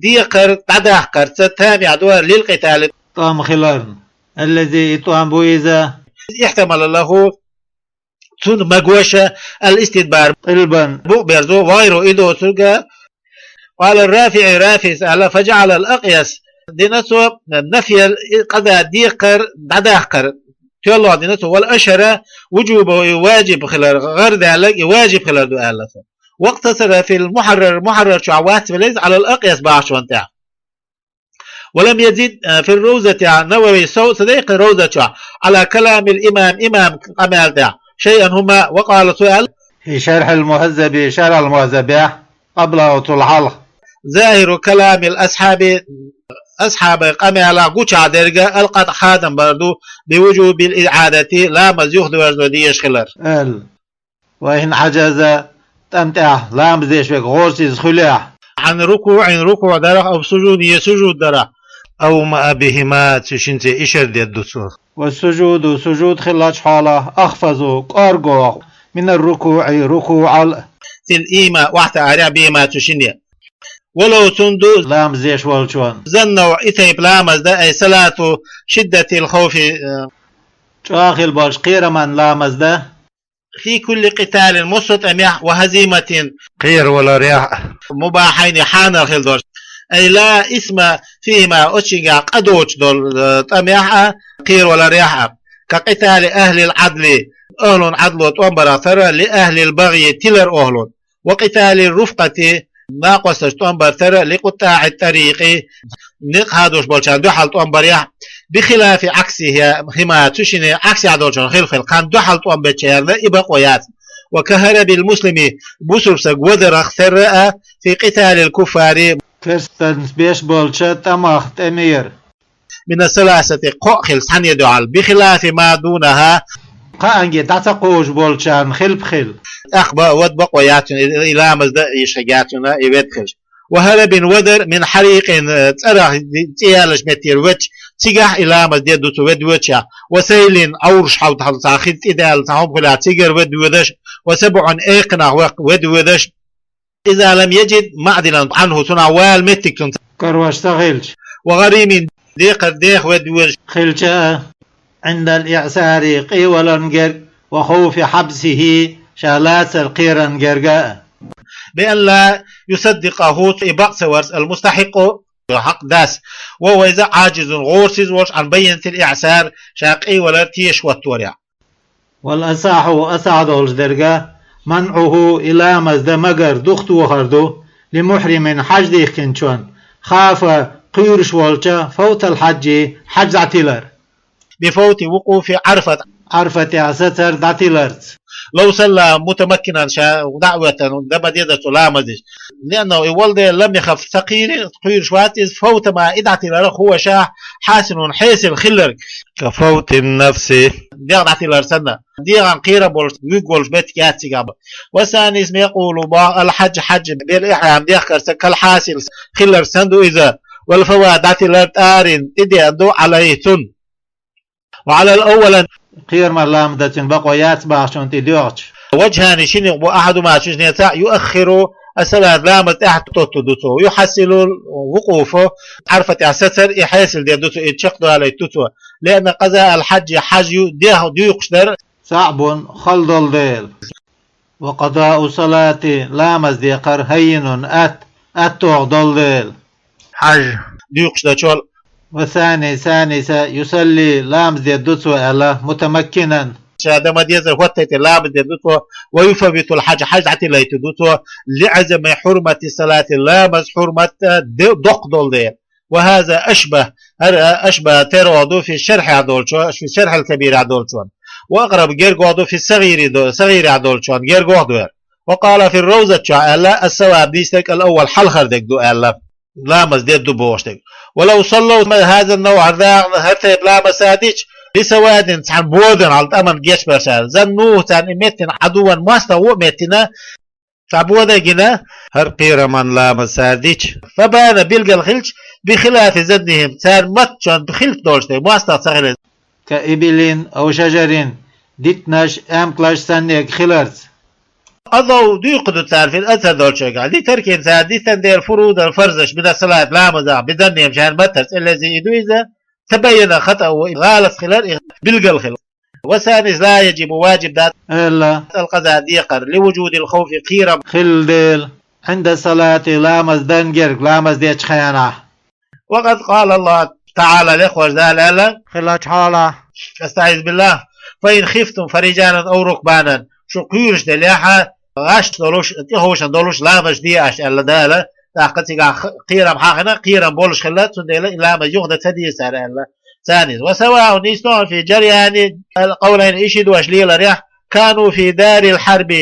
декхар дӀадаккхарца тамехь ду للقتال, тӀом хиларна, الذي, и тӀом бу иза, احتمل له, цунна магоша, الاستدبار, къилбан букъ берзо, وغيره, и доцург а. قال الرافعي, РафиӀис аьлла: فجعل الأقيس, дина цо نفي القضاء, декхар дӀадаккхар тоьллахь дина цо, والأشهر وجوبه, и важиб хилар, гӀар даьлларг и важиб хилар ду аьлла цо. واقتصر في المحرر, Мухьаррар чохь вац велла иза, على الأقيس бахчонна тӀехь. ولم يزد, э, في الروضة, Нававис сов ца дайкхина Ровза чохь, على كلام الإمام, имам къамел тӀехь, شيئا, хӀума, وقال, цо аьлла, في شرح المهذب, Шархьул-Мухьаззабехь, قبله, цул хьалха, ظاهر كلام الأصحاب, асхьабийн къамелах гучахь дерг а, القطع, хадам бар ду, بوجوب الإعادة, ламаз юхадоьрзо дезаш хилар, аьлла. وإن عجز, тӀам тӀехь ламаз деш верг гӀорасиз хуьлехь, عن ركوع, рукуӀ дарах, أو سجود, я сужуд дарах, أومأ بهما, цу шинца ишар дедда цо. والسجود, сужуд хиллачу хьолахь, أخفض, кӀорггӀу, من الركوع, рукуӀал, في الإيماء, охьатаӀарехь, بهما, цу шине. ولو, цунна ду, ламаз деш волчунна, ذا النوع, и тайпа ламаз дан, أي صلاة شدة الخوف, э, чӀогӀа хилла болчу кхераман ламаз дан, في كل قتال, массо а тӀамехь, وهزيمة, кхераваларехь а, مباحين, хьанал хилла долуш, أي لا إثم فيهما, оцуьнгахь къа доцуш долу, э, тӀамехь а, кхераваларехь а, كقتال أهل العدل, охьалун Ӏадло тӀом барах тара, لأهل البغي, тилар охьалун, وقتال الرفقة, накъосташ тӀом бар тара, لقطاع الطريق, некъ хадош болчарна дуьхьал тӀом барехь, بخلاف عكسهما, цу шине Ӏаксехь долчунна хилла хила, кхарна дуьхьал тӀом бечарна и бакъо яц. وكهرب المسلم, бусург стаг вадарах тара а, في قتال الكفار, керстанца беш болчу тӀамах тӀемера, من الثلاثة, кхоъ хилла цхьаьна дуьхьал, بخلاف ما دونها, кхаанге дӀа ца кховжуш болчарна хилла хила. ТӀаккха ба-, вада бакъо яц цуьнан, и, и ламаз дан йиш хир яц цуьнан, и ведда хилча. وهرب, вадар, من حريق, э, цӀарах, цӀе яллачу меттера ведча, цигахь и ламаз дедда ду цо ведда воьдучехь. وسيل, Ӏовраш хьалха цхьа хи тӀедаьлла, цхьа хӀума хуьлахь, цигара ведда воьдуш. وسبع, экханах ваккха ведда воьдуш. إذا لم يجد معدلا عنه, цунах вала меттиг цунна карош ца хилча. وغريم, декхар деха ведда воьдуш хилча а. عند الإعسار, къеваларна герга, وخوف حبسه, ша лацар кхерарна герга а. بأن لا يصدقه, и бакъ ца варца, المستحق, хьакъ дас. وهو, иза, عاجز, гӀорасиз волуш, عن بينة الإعسار, ша къевалар тешаш хӀотторехь. والأصح, асахь долуш дерг а, منعه, и ламаз дан магар, духатохар ду, لمحرم, хьаж дихкинчунна, خاف, кхоьруш волча, فوت الحج, хьаж дӀатилар. بفوت وقوف عرفة, Ӏарфатехь сацар дӀатиларца. لو صلى متمكنا, ша дӀа а хӀоьттина, дан ма дезара цо ламаз дича. لأنه, и валде, لم يخف, ца кхийри, кхоьруш вац иза, فوت ما, и дӀатилар, هو, ша, حاصل, хьесил хилларг. كفوت النفس, дегӀ дӀатилар санна. ДегӀан кхерам болуш, вуьг волуш меттиг яц цигахь. والثاني, иза, يقول, боху, الحج, хьаж, بالإحرام, дехкарца, كالحاصل, хилларг санна ду иза. والفوات, дӀатилар, طار, тӀедеана ду, عليه, цунна. وعلى الأول, кхераман ламаз дан цуьнан бакъо яц бахчунна тӀе доьгӀча. وجهان, ши некъ бу, أحدهما, цу шинеца, يؤخر الصلاة, ламаз тӀаьхьа тоттур ду цо. ويحصل الوقوف, Ӏарфатехь сацар, и хьесил дер ду цо, и чекхдалийта ду цо. لأن قضاء الحج, хьаж ю-, дехьа дуьйкъуш дар, صعب, хала долу дела. وقضاء الصلاة, ламаз декхар, هين, атта, аттох долу дела. Хьаж дуьйкъуш дечул. والثاني, цхьаьнца, يصلي, ламаз дедда ду цо аьлла, متمكنا, ша дан ма дезара хӀоттайтӀе ламаз дедда ду цо, ويفوت الحج, хьаж дӀатилайта ду цо, لعظم حرمة الصلاة, ламаз хьурмат де-, доккха долу дела. وهذا أشبه, хӀара أشبه, тергох ду, في الشرح долчо, في الشرح الكبير долчо. وأقرب, гергох ду, في الصغير до-, صغير долчо, гергох ду хӀара. وقال في الروضة чохь аьлла, الصواب, дийцинарг, الأول, хьалхара дерг ду аьлла, ламаз дедда ду бохуш дерг. ولو صلوا هذا النوع, хӀара дагӀна, хӀара тайпа ламаз ца дича, بسواد, цхьана бодан хьалха тӀаман гечбарш аьлла, ظنوه, царна и меттина, عدوا, мостагӀа а меттина, Цхьа бода гина, хӀара кхерам ламаз цар дича. فبان, билгал хилча, بخلاف ظنهم, цар маттачун хилаф долуш дерг, мостагӀа ца хилар. كإبل أو شجر, дитанаш, амкалаш санна хиларца. قضوا, дукха ду цара في الأثر долчуьнгахь, لتركهم, цара дитина дела, فروضا, фарзаш, من الصلاة, ламазах, بظنهم, шайн маттарца, الذي, и ду иза, تبين خطأه, гӀалат хилар, и билгал хилар. والثاني, لا يجب, важиб дац, аьлла, القضاء, декхар, لوجود الخوف, кхерам хилла дела, عند الصلاة, ламаз дан герга, ламаз дечу хенахь. وقد قال الله تعالى, лекхачу Дала аьлла, хиллачу хьолахь, أستعيذ بالله, فإن خفتم فرجالا أو ركبانا, шу кхоьруш делахь, гӀаш долуш, тӀеховшан долуш ламаз де аша, аьлла Дала. ТӀаккха цигахь кхерам хьахина, кхерам болуш хилла, цундела и ламаз юха дан ца деза цара, аьлла. ثانيا, وسواء, нийсонан, في جريان القولين, и ши дош леларехь, كانوا في دار الحرب,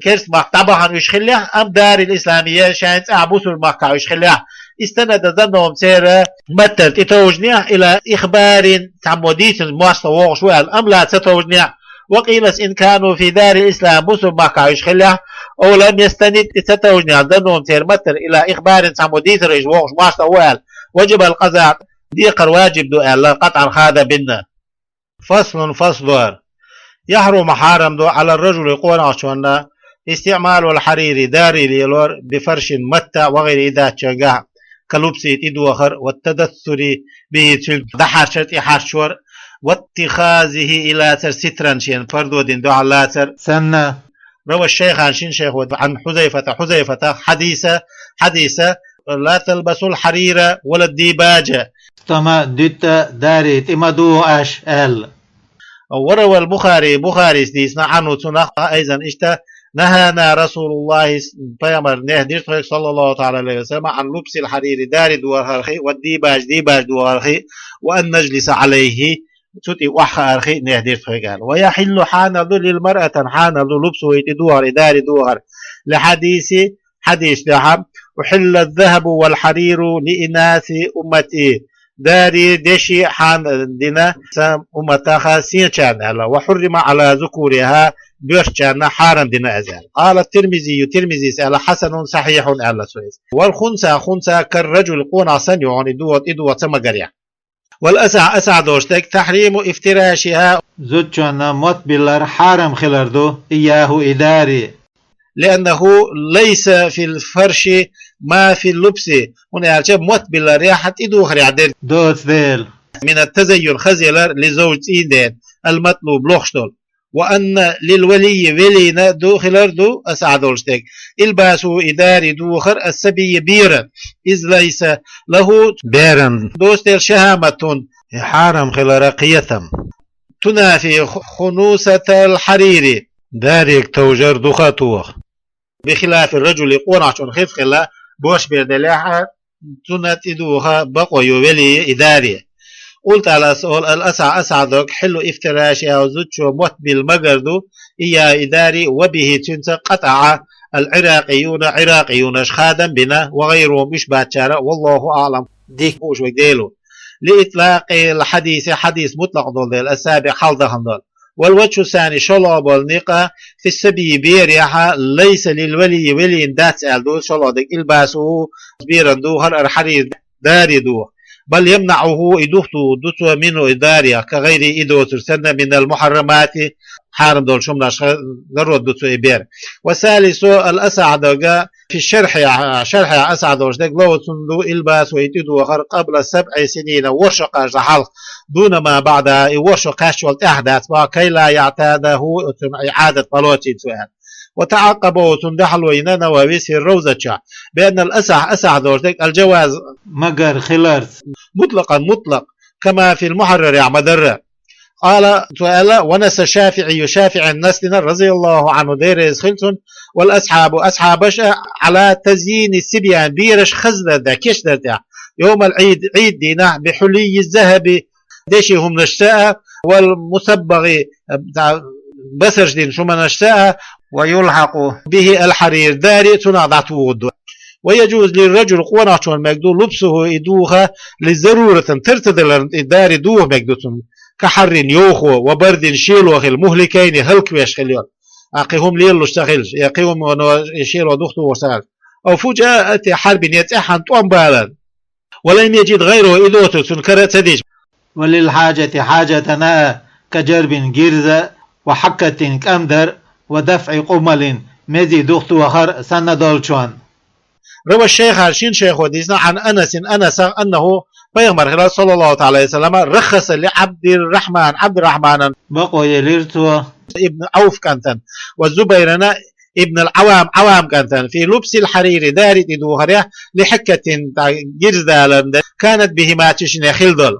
керста махка дӀабахана уьш хиллехь, أم دار الإسلام, я шайн цӀахь бусулба махкахь уьш хиллехь, استند ظنهم, церан маттара тӀетовжанехь, إلى إخبار, цхьаммо дийцина мостагӀа вогӀуш ву аьлла, أم لا, ца товжанехь. وقيل, إن كانوا في دار الإسلام, бусулба махкахь уьш хиллехь, أو لم يستند, и ца товжанехь, ظنهم, церан маттара, إلى إخبار, цхьаммо дийцарехь уьш вогӀуш мостагӀа ву аьлла, وجب القضاء, декхар важиб ду аьлла, قطعا, хада бина. فصل, фасл ду хӀара. يحرم, хьарам ду, على الرجل, къонахчунна, استعمال الحرير, дари лелор, بفرش, маттахь, وغيره, и даьччангахь, كاللبس, тӀедохар, والتدثر به, цуьнца дӀахьарчар, тӀехьарчор, واتخاذه, и лацар, سترا, шена пардо дина дуьхьал лацар. Санна. روى الشيخان, шина шайхо, عن حذيفة, Хьузайфатах, حديث, хьадис, لا تلبسوا الحرير ولا الديباج. Стама, дуьтта, дари тӀе ма дугӀа аша, аьлла. وروى البخاري, Бухарис дийцина, عنه, цунах, أيضا, иштта, نهانا رسول الله, пайхамар нехь дира тхоьга, صلى الله تعالى عليه وسلم, عن لبس الحرير, дари дохархи, والديباج, дийбаж дохархи, وأن نجلس عليه, цу тӀе охьахаархи нехь дира тхоьга аьлла. ويحل, хьанал ду, للمرأة, хьанал ду, لبسه, и тӀедохар, и дари дохар, لحديث, хьадис дуьхьа, أحل الذهب والحرير لإناث أمتي, дари, деши хьанал дина сан умматах сенчарна аьлла, وحرم على ذكورها, боьршачарна хьарам дина иза аьлла. قال الترمذي, Тирмизис аьлла, حسن, صحيح аьлла цо иза. والخنثى, хунса, كالرجل, къонах санна ю хьуна, и дохар, и дохар ца магарехь. والأصح, асахь долуш дерг, تحريم افتراشها, зудчунна мотт биллар хьарам хилар ду, إياه, и дари. لأنه ليس في الفرش ما في اللبس, хӀунда аьлча мотт билларехь тӀедохарехь дерг доцу дела, من التزين, хаза ялар, للزوج, цӀийнан дена, المطلوب, лохуш долу. وأن للولي, велина ду, хилар ду, асахь долуш дерг, إلباسه, и дари дохар, الصبي, беран, إذ ليس له, беран доцу дела, شهامة, и хьарам хилара кхетам. تنافي خنوثة الحرير, дарига товжар дукха а тоха. بخلاف الرجل, къонахчун хилаф хилла, боьрша бер делахь, цунна тӀедуха бакъо ю велий и даре. قلت, аьлла ас олу, الأصح, асахь дерг, حل افتراشها, зудчо мотт билла магар ду, إياه, и даре, وبه, цуьнца, قطع العراقيون, Ӏиракъийонаш хадам бина, وغيرهم, уьш бацара, والله أعلم, дика хууш верг Дела ву. لإطلاق الحديث, хьадис мутлакъ долу дела, السابق, хьалха дахана долу. والوجه الثاني, шолгӀа болу некъ, في الصبي, берехь, ليس للولي, велина дац аьлла ду, шолгӀа дерг, إلباسه, беран духар, الحرير, даре духа. بل يمنعه, и духтур ду цо, منه, и дарех, كغيره, и доцург санна, من المحرمات, хьарам долчу хӀуманашха ларор ду цо и бер. والثالث, الأصح дерг, في الشرح, шархьехь асахь долуш дерг, له, цунна ду, إلباسه, и тӀедухар, قبل سبع سنين, ворхӀ шо кхаьчча хьалха, دون ما بعدها, и ворхӀ шо кхаьчча волу тӀаьхьа дац, ма, كي لا يعتاده, цунна и Ӏадат ма лоцийла цо аьлла. وتعقبه, цунна дуьхьало йина Нававис في الروضة чохь, بأن الأصح, асахь долуш дерг, الجواز, магар хиларца, مطلقا, мутлакъ, كما في المحرر, яхь ма-дарра. قال, цо аьлла, ونص الشافعي, ШафиӀин насс дина, رضي الله عنه, Дела реза хила цунна, والأصحاب, асхьабаш а, على تزيين الصبيان, бераш хаза дар тӀехь, кечдар тӀехь, يوم العيد, Ӏийд дийнахь, بحلي الذهب, деши хӀуманашца а, والمصبغ, цхьа басарш дина хӀуманашца а, ويلحق به الحرير, даре а цунах дӀатухур ду. ويجوز للرجل, къонахчунна мега ду, لبسه, и духа, لضرورة, тера ца даларна, и даре духа мега ду цунна, كحر, йовхо, وبرد, шело хила, مهلكين, хӀаллаквеш хила йолу. а кхин хӀума лелалуш ца хилча, я кхин хӀумано и шело духтухуш ца хилча. أو فجاءة حرب, я цӀеххьана тӀом балар. ولم يجد غيره, и доцург цунна кара ца дича. وللحاجة, хьаджатана а, كجرب, гирза, وحكة, кӀамдар, ودفع قمل, мези духтухар санна долчун. روى الشيخان, шин шайхо дийцина, عن أنس, Анаса, أنه, пайхамар хилар, صلى الله تعالى عليه وسلم, رخص لعبد الرحمن, Ӏабдуррахьманан, бакъо елира цо, ابن عوف кӀантана, والزبير, ابن العوام, Ӏавам кӀантана, في لبس الحرير, дарий тӀедухарехь, لحكة, тӀа гирза даларна, كانت بهما, цу шиннех хилла долу.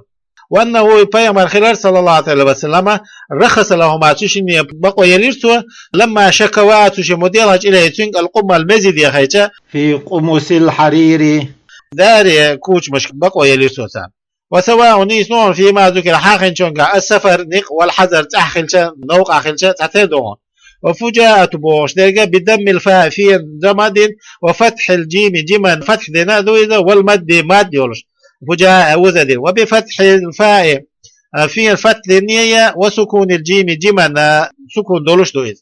وأنه, пайхамар хилар, صلى الله عليه وسلم, رخص لهما, цу шинне бакъо елира цо, لما شكوا, цу шиммо делхьача, إليه, цуьнга, القمل, мези дехийча, في قمص الحرير, дарий кучамашка бакъо елира цо царна. وسواء, нийса ду хьуна, فيما ذكر, хьахинчуьнгахь, السفر, некъ, والحضر, цӀахь хилча, новкъахь хилча, цхьатерра ду хьуна. وفجاءة бохуш дерг, بضم الفاء, фен дамма дина, وفتح الجيم, жиман фатхь дина ду иза, والمد, мад йолуш. فجاءة, уза дина. وبفتح الفاء, а, фен фатхь дина я, وسكون الجيم, жиман, а, сукун долуш ду иза.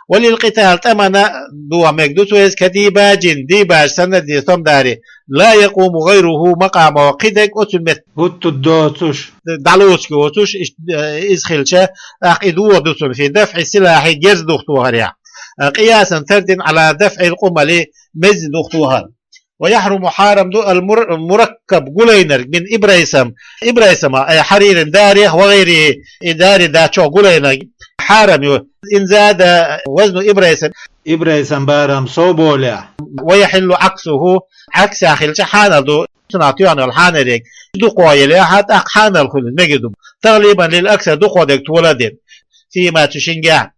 وللقتال, тӀамана духа мега ду цо иза, كديباج, дийбаж санна деза тӀом дарий. لا يقوم غيره مقامه, кхин дерг оцу метта хӀуттур доцуш, дӀалоцуш йоцуш, иш-, э, иза хилча, тӀаккха и духа ду цунна, في دفع السلاح, герз духтухарехь. Э, قياسا, тардина, على دفع القمل, мези духтухар. ويحرم, хьарам ду, المر-, مركب, гулайнарг, من إبريسم, إبريسم, ай, حرير, дарех, وغيره, и дарий дачох гулайнарг хьарам ю. إن زاد وزن إبريسم, إبريسم барам сов болехь. ويحل عكسه, Ӏаксехь хилча хьанал ду, цунах тоьхна йолу хьанал ерг. Дукхох елехь, тӀаккха хьанал хуьлу, мегар ду. تغليبا للأكثر, дукхох дерг тола а дина. فيهما, цу шингахь.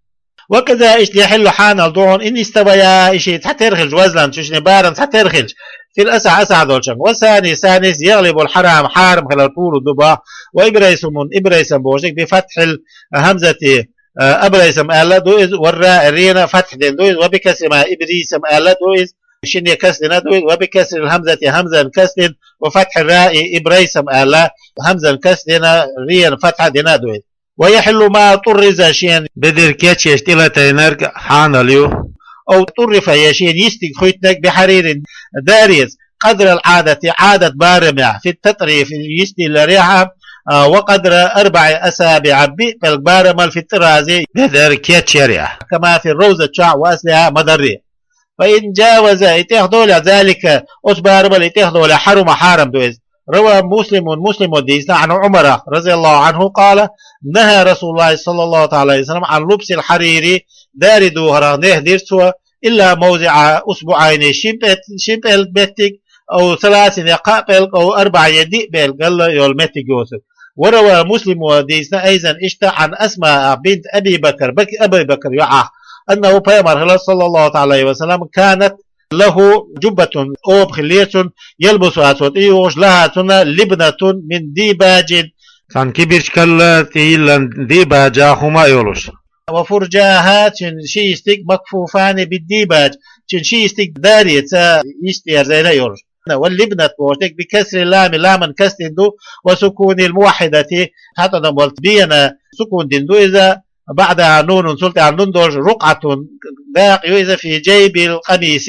وكذا, иштта, يحل, хьанал ду хьуна, إن استويا, и шиъ цхьатерра хилча, وزنا, цу шинан барам цхьатерра хилча, في الأصح, асахь долчуьнга. والثاني, ثاني, يغلب الحرام, хьарам хилар тола ду боху, وإبريسم, إبريسم бохуш дерг, بفتح الهمزة, а, أبريسم аьлла ду иза, والراء, рена фатхь дина ду иза, وبكسرهما إبريسم аьлла ду иза, шинне касра дина ду иза, وبكسر الهمزة, хьамзан касра дина, وفتح الراء إبريسم аьлла, хьамзан касра дина, рена фатхь дина ду иза. ويحل ما طرز, шена бедар кечъеш тӀелатийнарг хьанал ю. أو طرف, я шена йистиг хуьттинарг, بحرير, дарица, قدر العادة, Ӏадат барамехь, في التطريف, йистилларехь, а, وقدر أربع أصابع, биъ пӀелг барамал, في الطراز, бедар кечъярехь, كما في الروضة, чохь, وأصلها, ма-дарра. فإن جاوز, и тӀехдолехь, ذلك, оцу барамал и тӀехдолехь, حرم, хьарам ду иза. روى مسلم, Муслимо дийцина, عن عمر رضي الله عنه قال: نهى رسول الله صلى الله تعالى عليه وسلم عن لبس الحرير, дарий духарах нехь дира цо, إلا موضع أصبعين, шин пӀе-, шин пӀелг меттиг, أو ثلاث, я кхаа пӀелг, أو أربع, я диъ пӀелг, гала йолу меттиг йоцург. وروى, Муслимо дийцина, أيضا, иштта, عن أسماء بنت أبي بكر, Бак-, Аби Бакр йоӀах, أنه, пайхамар хилар, صلى الله تعالى عليه وسلم, كانت له جبة, оба хиллера цуьнан, يلبسها, цо тӀеюхуш, لها, цунна, لبنة من ديباج, цхьана кибарчу каллара тӀейиллина дийбаджа хӀума а йолуш. وفرجاها, цуьнан ши йистиг, مكفوفان بالديباج, цуьнан ши йистиг дарица йистъерзийна а йолуш. واللبنة бохуш дерг, بكسر اللام, ламан касдина ду, وسكون الموحدة, хьатӀадам болу бена сукун дина ду иза, بعدها نون, цул тӀаьхьа нун долуш, رقعة, дакъа ю иза, في جيب القميص,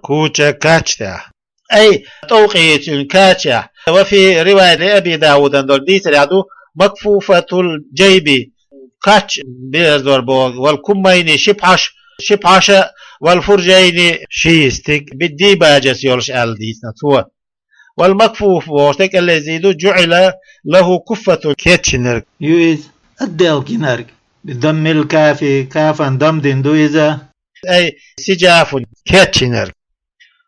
куча кач тӀехь. أي, тӀовкъе, цуьнан качехь. وفي رواية لأبي داود, долу дийцарехь ду, مكفوفة الجيب, кач берзор боху, والكمين, ши пхьош, ши пхьоша, والفرجين, ши йистиг, بالديباجة йолуш аьлла дийцина цо. والمكفوف бохуш дерг, الذي, ду, جعل له كفة, кечйинарг ю иза, отделка йинарг. بضم الكاف, кафан дам дина ду иза. أي سجاف, кечйинарг.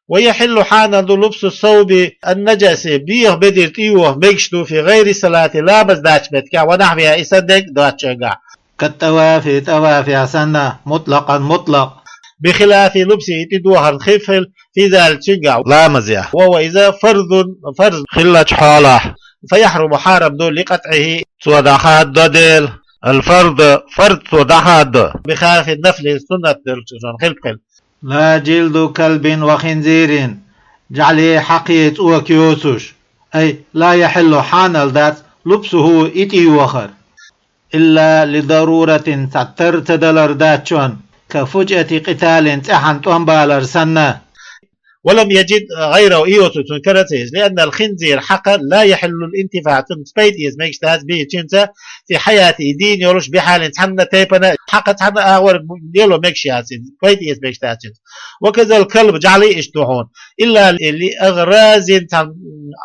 ويحل, хьанал ду, لبس الثوب النجس, беха бедар тӀеюху мегаш ду, في غير الصلاة, ламаз дачу меттигехь, ونحوها, и санна дерг доцучуьнгахь. كالطواف, тӀавафехь санна, مطلقا, мутлакъ. بخلاف لبسه, и тӀедухарна хилаф, في ذلك, цуьнгахь, ламазехь. وهو, иза, فرض, фарз хиллачу хьолахь. فيحرم, хьарам ду, لقطعه, цо дӀахададо дела, الفرض, фарз цо дӀахададо. بخلاف النفل, суннат долчунна хилаф хила. لا جلد كلب وخنزير, жӀаьле, хьакхе цӀока йоцуш. أي لا يحل, хьанал дац, لبسه, и тӀеюхар. إلا لضرورة, цхьа тар ца далар дац чон. كفجأة قتال цӀаьхьан тӀом балар санна. ولم يجد غيره ийоцу цунна карацийс, لأن الخنزير хьакха لا يحل الانتفاع цунна пайда эца мегаш дац به цуьнца, في حياته дийна йолуш, بحال цхьанна тайпана, хьакха цхьанна агӀор лело мегаш яц, пайда эца мегаш дац цуьнца. وكذا الكلب жӀаьла иштта ду хьуна, إلا لأغراض цхьана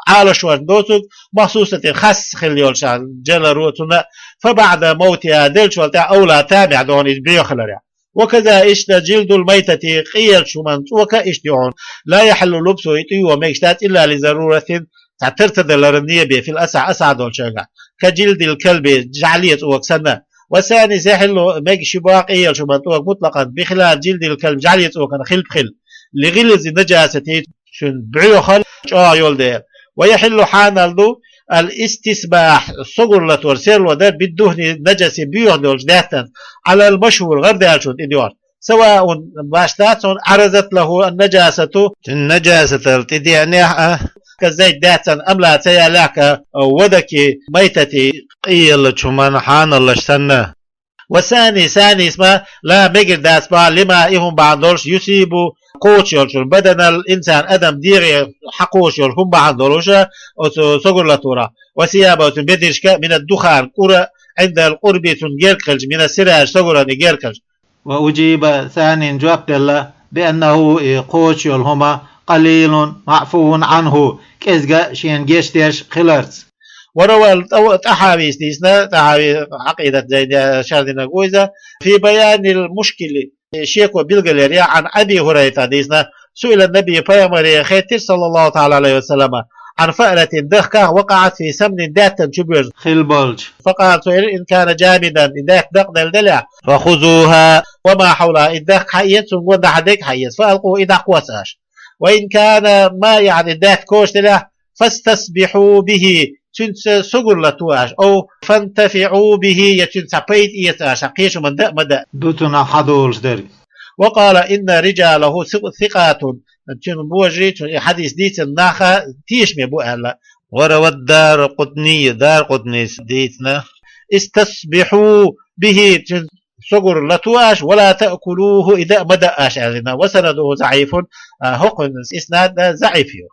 Ӏалашонна доцург, مخصوصة хасса хилла йолуш, жаларо цунна, فبعد موتها деллачул тӀаьхьа أولى тамехь ду хьуна иза боьха хиларехь. وكذا иштта جلد الميتة къеллачу хӀуманна цӀока иштта ю хьуна, لا يحل لبسه и тӀеюо мегаш дац إلا لضرورة цхьа тара ца даларан небе, في الأصح асахь долчуьнгахь, كجلد الكلب жӀаьла цӀока санна. والثاني يحل мегаш ю боху къеллачу хӀуманна цӀока مطلقا بخلاف جلد الكلب жӀаьла цӀокана хилпа хилла, لغليظ نجاسته цуьнан боьхалла чӀогӀа йолу дела. ويحل хьанал ду الاستسباح согур латор, серло дар, بالدهن النجس боьха долчу даьттанца, على المشهور гӀар даьллачунна тӀедоьгӀна. سواء башха дац хьуна عرضت له النجاسة цуьнан нажасаталла тӀедеанехь а, كالزيت даьттанна, أم لا ца яьллехь а, كودك الميتة къеллачу хӀуманна хьаналлаш санна. والثاني ثانيس ма لا мегар дац боху لما и хӀума бахьана долуш يصيب кхочуш йолчуьра بدن الإنسان адам дегӀе хьакхочуш йолу хӀума бахьана долуш оцу согур латорах, وثيابه цуьнан бедаршка, من الدخان кӀура, عند القرب цунна герга хилча, من السراج согуран и герга хилча. وأجيب ثاني жоп делла بأنه и кхочуш йолу хӀума قليل معفو عنه кӀезга шена гечдеш хиларца. وروى الطو- طحاويس дийцина, ТӀахьави Ӏакъидат зайда шардинарг ву иза, في بيان المشكل шеко билгалъяр я, عن أبي هريرة дийцина, سئل النبي пайхамаре хеттира صلى الله تعالى عليه وسلم عن فأرة дахках وقعت في سمن даьттан чу боьрзу хилла болчу. فقال цо элира, إن كان جامدا и даьтта дакъаделла делахь, فخذوها وما حولها и дахка хьаэца, цунна гонахьа дерг хьаэца, فألقوه и дӀакхосса аша. وإن كان مائعا и даьтта коча делахь, فاستصبحوا به цуьнца согур лато аша, أو فانتفعوا به я цуьнца пайда эца аша, кхечу хӀуманна дан а ма дан. Ду цунах хьадолуш дерг. وقال إن رجاله ثق- ثقات цуьнан божарий, цуьнан и хьадис дийцина нах тешаме бу аьлла. وروى الدارقطني Даракъутнис дийцина, استصبحوا به цуьнца согур лато аша, ولا تأكلوه и дан а ма дан аша аьлла. وسنده ضعيف хӀокхуьнан иснад заӀиф ю.